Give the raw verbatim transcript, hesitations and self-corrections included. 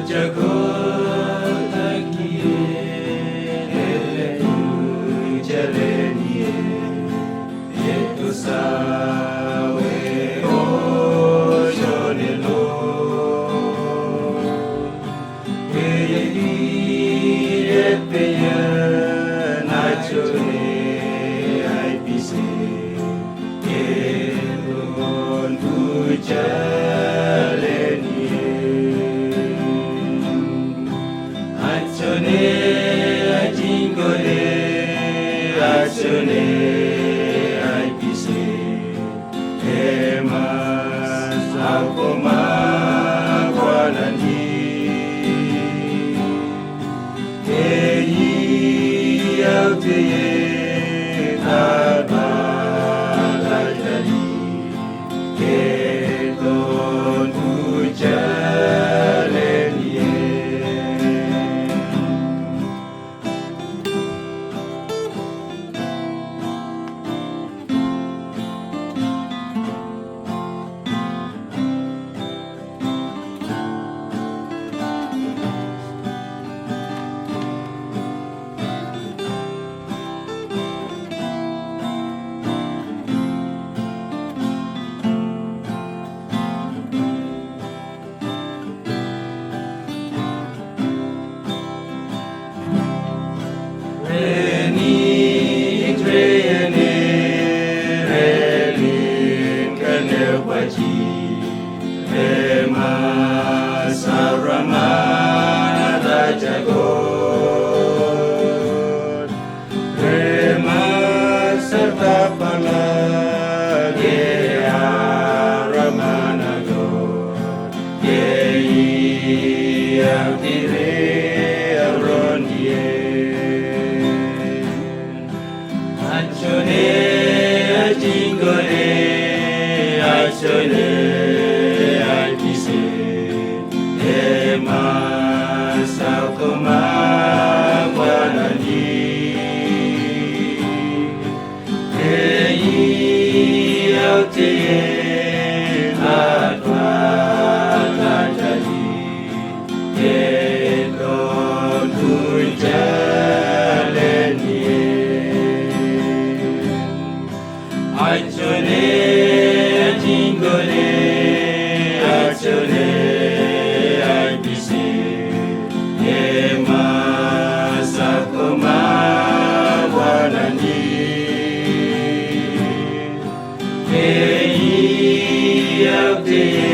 Jago takie, ele tu jalenie, eto sawe o jone lo. Kei di et peyen a jone ai pise. Elon bujale nie. Achone, achingole, achone, aipise. Ema, saukoma, kwalandi. Ei, auteye, abalaitali, keton kujalenie. Reni trene relin kene waji, rema saramana da jago. Rema sarapala ge aramana go. Gei autire aron die. Achone, achingole, achone, aipise. Ema, saukoma, wanani. Ei, auteye, atwa, atali, keton kujalenie. Achone, achingole, achone, aipise. Ema, saukoma, wanani. Ei, auteye,